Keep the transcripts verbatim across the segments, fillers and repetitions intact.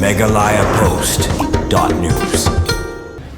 Meghalaya Post dot news.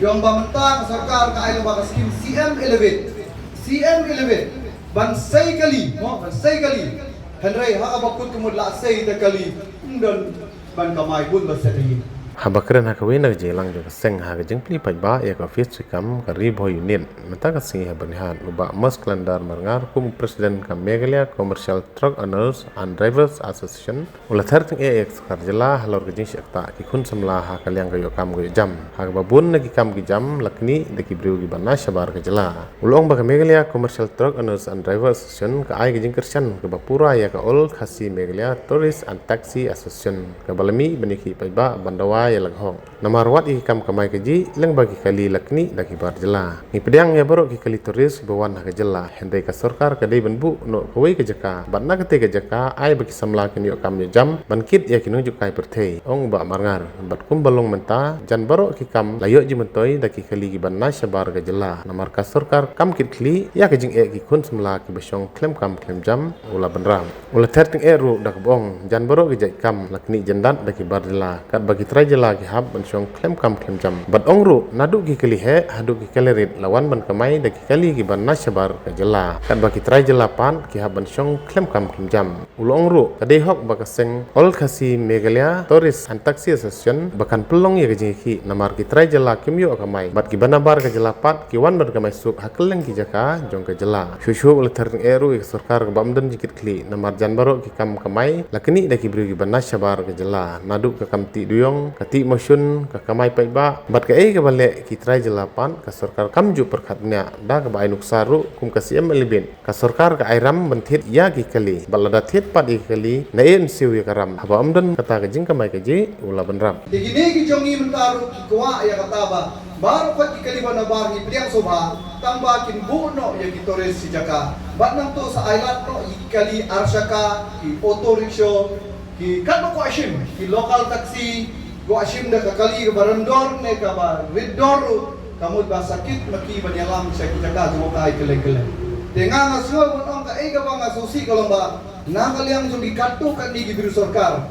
Ïong ba mynta ka sorkar ka ai lyngba ka skim C M Elevate. C M Elevate. Ban sei kali, mo, ban sei kali. Hynrei ha kaba kut ka mut la sei ta kali. Ym don ban kamai bun ba set ïa. Haba kren ha kawei na ka jingïalang jong ka seng ha ka jingplie paidbah ïa ka office treikam ka Ri Bhoi Unit, mynta ka sngi ha Byrnihat, u Bah Mosklendar Marngar kum u President ka Meghalaya Commercial Truck Owners and Drivers Association, u la ther tyngeh ïa ka sorkar jylla halor ka jingshah ktah ki khun samla ha ka liang ka ïoh kam ka ïoh jam. Ha kaba bun na ki kam ki jam la knieh da ki briew kiba na shabar ka jylla. U la ong ba ka Meghalaya Commercial Truck Owners and Drivers Association ka ai ka jingkyrshan kaba pura ïa ka All Khasi Meghalaya Tourist and Taxi Association kaba la mih ban ïakhih paidbah ban dawa ïa la ka hok. Namar wat ïa ki kam kamai kajih lyngba ki kali la knieh da ki bar jylla. Ngi pdiang ïa baroh ki kali tourist kiba wan ha ka jylla, hynrei ka sorkar ka dei ban buh noh kawei ka jaka bad na katei ka jaka ai ba ki samla kin ïoh kam ïoh jam ban kit ïa ki nongjngohkai pyrthei, ong u Bah Marngar. Bad kumba long mynta, jan baroh ki kam la ïoh jingmyntoi da ki kali kiba na shabar ka jylla. Namar ka sorkar kam kit khlieh ïa ka jingeh ki khun samla kiba shong khlem kam khlem jam, u la bynrap. U la ther tyngeh ruh da kaba ong, jan baroh ki jait kam la knieh jyndat da ki bar jylla, katba ki trai jylla ki hap ban shong khlem kam khlem jam. Bad ong ruh, naduh ki kali heh haduh ki kali rit la wan ban kamai da ki kali kiba na shabar ka jylla, katba ki trai jylla pat ki hap ban shong khlem kam khlem jam. U la ong ruh, ka dei hok ba ka seng All Khasi Meghalaya Tourist and Taxi Association ba kan pynlong ïa ka jingïakhih, namar ki trai jylla kim ïoh kamai bad kiba nabar ka jylla pat ki wan ban kamai suk ha kylleng ki jaka jong ka jylla. Shuh shuh u la ther tyngeh ruh ïa ka sorkar kaba ym don jingkit khlieh, namar jan baroh ki kam kamai la knieh da ki briew kiba na shabar ka jylla, naduh ka kam tih duyong, ka tih mashun, ka kamai paidbah bad kaei kaba leh ki trai jylla pat ka sorkar kam ju pyrkhat bniah. Da kaba ai nuksa ruh kum ka C M Elevate, ka sorkar ka ai ram ban thied ïa ki kali. Bad lada thied pat ïa ki kali, naei yn siew ïa ka ram? Haba ym don kata ka jingkamai kajih, u la bynrap. Te kine ki jong ngi mynta ruh ki kwah ïa kata ba baroh pat ki kali ba nabar ngi pdiang sngewbha, tang ba kin buh noh ïa ki tourist shi jaka. Bad nangta sa ai lad noh ïa ki kali ar shaka, ki auto rickshaw, ki katba kwah shim, ki local taxi, kwah shim da ka kali kaba rem dor ne kaba rit dor ruh, ka mut ba sa kit ma ki ban ïalam sha ki jaka jngohkai kylleng kylleng. Te nga nga sngew ban ong kaei kaba nga sngewsih ka long ba na ka liang jong ki katto katne ki briew sorkar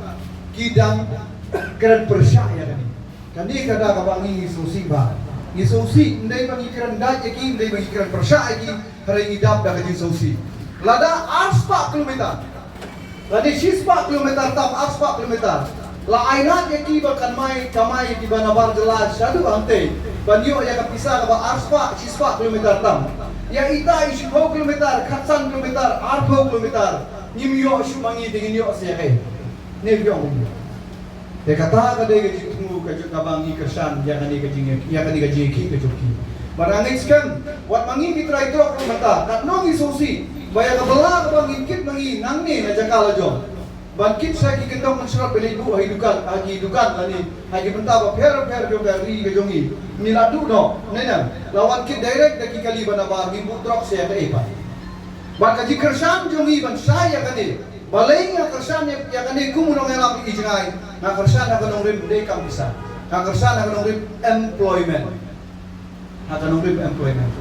ki dang kren pyrshah ïa kane. Kane ka da kaba ngi sngewsih ba. Ngi sngewsih, ym dei ba ngi kren dait ïa ki, ym dei ba ngi kren pyrshah ïa ki, hynrei ngi dap da ka jingsngewsih. Lada ar spah kilometer, lane shi spah kilometer tam, ar spah kilometer, la ai lad ïa ki ba kan mai kamai ïa ki ba nabar jylla shaduh hangtei ban ïoh ïa ka pisa kaba ar spah, shi spah kilometer tam. Ïa ita i shiphew kilometer, khatsan kilometer, arphew kilometer, ngim ïoh shuh ma ngi, te ngin ïoh sa ïa kaei? Ne biang. Te kata ka dei ka jingthmu ka jong kaba ngi kyrshan ïa kane ka jing, ïa kane ka jingïakhih ka jong ki. Bad nga ngeit skhem, wat ma ngi ki trai trok ruh mynta, katno ngi sngewsih ba ïa ka bylla kaba ngin kit ma ngi nangne na jaka la jong ban kit sha ki kyndong mynsyrot ba leit buh ha ki dukan, ha ki dukan lane ha ki bynta bapher bapher jong ka ri ka jong ngi, ngi la duh noh. Nai na la wan kit direct da ki kali ba nabar, ngin buh trok sha ïa kaei pat? Bad ka jingkyrshan jong ngi ban shai ïa kane, balei nga kyrshan ïa, ïa kane kum u nongïalam i jngai? Nga kyrshan ha ka nongrim dei kam pisa. Nga kyrshan ha ka nongrim employment. Ha ka nongrim employment.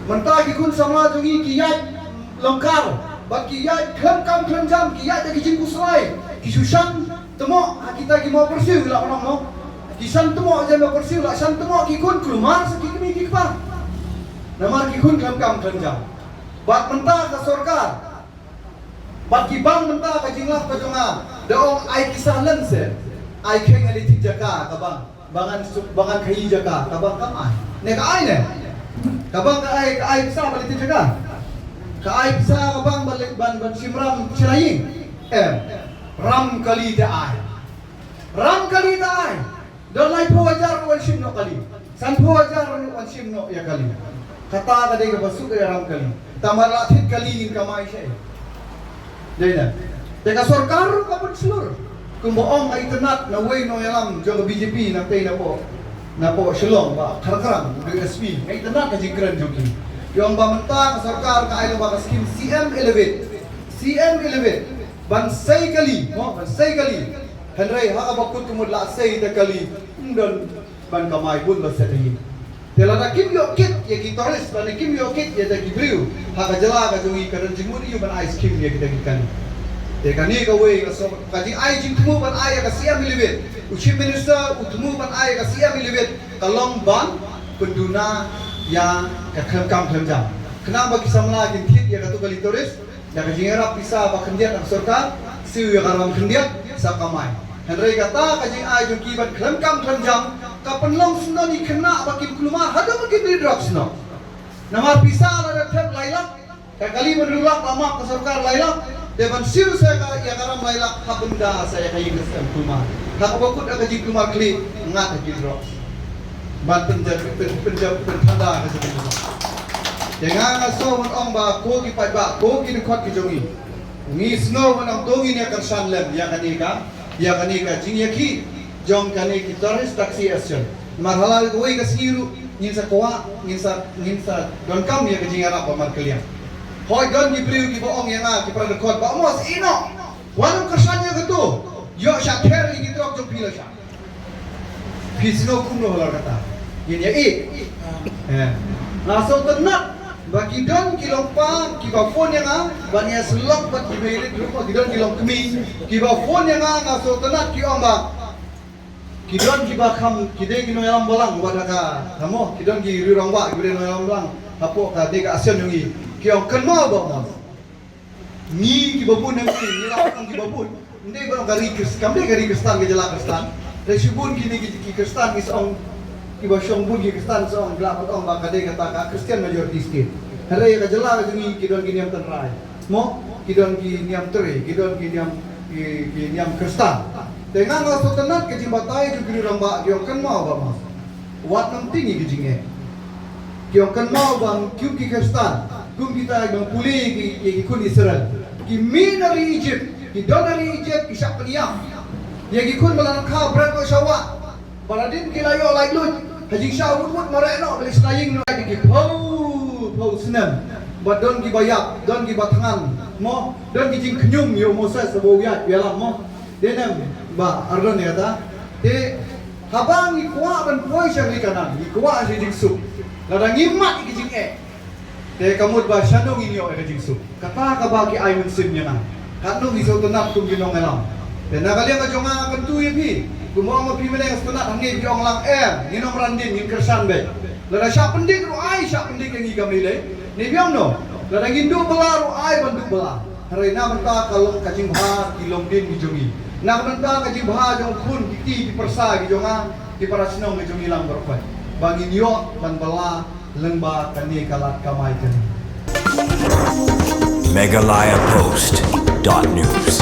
Mynta ki khun samla jong ngi ki ïaid lyngkar bad ki ïaid khlem kam khlem jam, ki ïaid da ki jingkhuslai, ki shu shan tmoh ha kita ki mawpyrsiew, la ong mo. Ki shan tmoh ha ki mawpyrsiew, la shan tmoh ki khun, kulmar sa ki kmie ki kpa. Namar ki khun khlem kam khlem jam. Bad mynta ka sorkar bad ki bank mynta ka jinglap ka jong nga, da ong ai pisa lyndet, ai kheiñ nga leit thied jaka ka bank, ba ngan suk, ba ngan khaïi jaka, ka bank kam ai. Ne ka ai ne? Ka bank ka ai, ka ai pisa ban leit thied jaka? Ka ai pisa ka bank ban leit ban, ban shim ram shi la ïing? Em. Ram kali te ai. Ram kali te ai. Don laiphew hajar ruh wan shim noh kali. Sanphew hajar ruh wan shim noh ïa kali. Kata ka dei kaba suk ïa ram kali. Tang ba la thied kali ngin kamai shaei? Dei na. Te ka sorkar ruh ka pynshlur. Kumba ong ha internet na uwei u nongïalam jong ka B J P na tei na poh, na poh Shillong, Bah Kharkrang, u dei S P. Ha internet ka jingkren jong ki. Ïong ba mynta ka sorkar ka ai lyngba ka skim C M Elevate. C M Elevate. Ban sei kali, mo, ban sei kali. Hynrei ha kaba kut ka mut la sei ta kali, ym don ban kamai bun ba set ïa. Te lada kim ïoh kit ïa ki tourist, lada kim ïoh kit ïa kita ki briew ha ka jylla ka jong ngi, ka don jingmut aïu ban ai skim ïa kita ki kali? Te kane kawei ka song, ka jingai jingthmu ban ai ïa ka C M Elevate. Elevate. U Chief Minister u thmu ban ai ka C M Elevate ka long ban pynduna ïa ka khlem kam khlem jam. Khnang ba ki samla kin thied ïa katu ka Litoris, ïa ka jingïarap pisa ba khyndiat na ka sorkar, siew ïa ka ram khyndiat sa kamai. Hynrei kata ka jingai jong ki ban khlem kam khlem jam ka pynlong syndon ïa ki khynnah ba kim kulmar haduh ba kin ri drugs noh. Namar pisa lada thep lai lak, ka kali ban ri lak la map ka sorkar lai lak, te ban siew sa ka ïa ka ram lai lak hap ban da sa ïa ka ïing ka sem kulmar. Ha kaba kut ha ka jingkulmar khlieh ngat ha ki drugs. Ban pynjah pyn pynjah pynthanda ka jingkulmar. Te nga nga sngew ban ong ba ko ki paidbah, ko ki dkhot ki jong ngi, ngi sngew ban ong to ngin ïa kyrshan lem ïa kane ka, ïa kane ka jingïakhih jong kane ki tourist taxi association. Namar ha la kawei ka sngi ruh ngin sa kwah, ngin sa, ngin sa donkam ïa ka jingïarap ba markylliang. Hooid, don ki briew kiba ong ïa nga, ki para dkhot, Bah Amos, ïeh noh, wat nym kyrshan ïa kato, ïoh shah ther ïa ki trok jong phi lashai. Phi sngew kumno halor kata? Ngin ïa ïeh. Eh. Nga sngewtynnat ba ki don ki long pa kiba phone ïa nga ban ïa syllok bad ki mei rit ruh, ki don ki long kmie kiba phone ïa nga, nga sngewtynnat ki ong ba ki don kiba kham, ki dei ki nongïalam balang wat ha ka, ha mo, ki don ki rangbah kiba dei nongïalam balang hapoh ka dei ka association jong ngi. Ki ong kynmaw Bah Amos. Ngi kiba bun ngi, ngi la ong kiba bun. Ym dei ba ka ri Khris-, kam dei ka ri Khristan, ka jylla Khristan. Dei shibun kine ki, ki Khristan ki sa ong, kiba shong bun ki Khristan sa ong, la pat ong ba ka dei kata ka Christian majority state. Hynrei ka jylla ka jong ngi ki don ki niam tynrai. Mo, ki don ki niam tre, ki don ki niam, ki, ki niam Khristan. Te nga nga sngewtynnat ka jingbatai jong ki rangbah, ki ong kynmaw Bah Amos. Wat nym tieng ïa ki jingeh. Ki ong kynmaw ba kum ki Khristan, kum kita ba pule ïa ki, ïa ki khun Israel, ki mih na ri Egypt, ki don na ri Egypt, ki shah pynïap ïa ki khun ba la kha bret noh sha wah. Ba la dien ki la ïoh laitluid ha jingshah wut wut mareh noh, ba la shna ïing noh ïa ki phew phew snem. Ba don kiba ïap, don kiba thngan mo, don ki jingkhñium ïa u Moses haba u ïaid u ïalam mo. Dei ne em Bah Ardon ïa kata? Te haba ngi kwah ban poi sha ri Kanaan, ngi kwah sha jingsuk. Lada ngi mad ïa ki jingeh, te ka mut ba shano ngin ïoh ïa ka jingsuk? Kata kaba ki ai mynsiem ïa nga. Katno ngi sngewtynnat kum ki nongïalam. Te na ka liang ka jong nga nga kyntu ïa phi, kumba ong ma phi mynne nga sngewtynnat, hangne phi ong lang em, ngin ym ran dien, ngin kyrshan beit. Lada shah pyndik ruh ai, shah pyndik ïa ngi kam lei lei. Ne phi ong no? Lada ngin duh bylla ruh ai ban duh bylla. Hynrei na bynta ka long ka jingbha ki longdien ki jong ngi, na bynta ka jingbha jong u khun, ki kti, ki pyrsa ki jong nga, ki para shnong ki jong ngi lang baroh, ba ngin ïoh ban bylla lyngba kane ka lad kamai kane. Meghalaya Post dot news.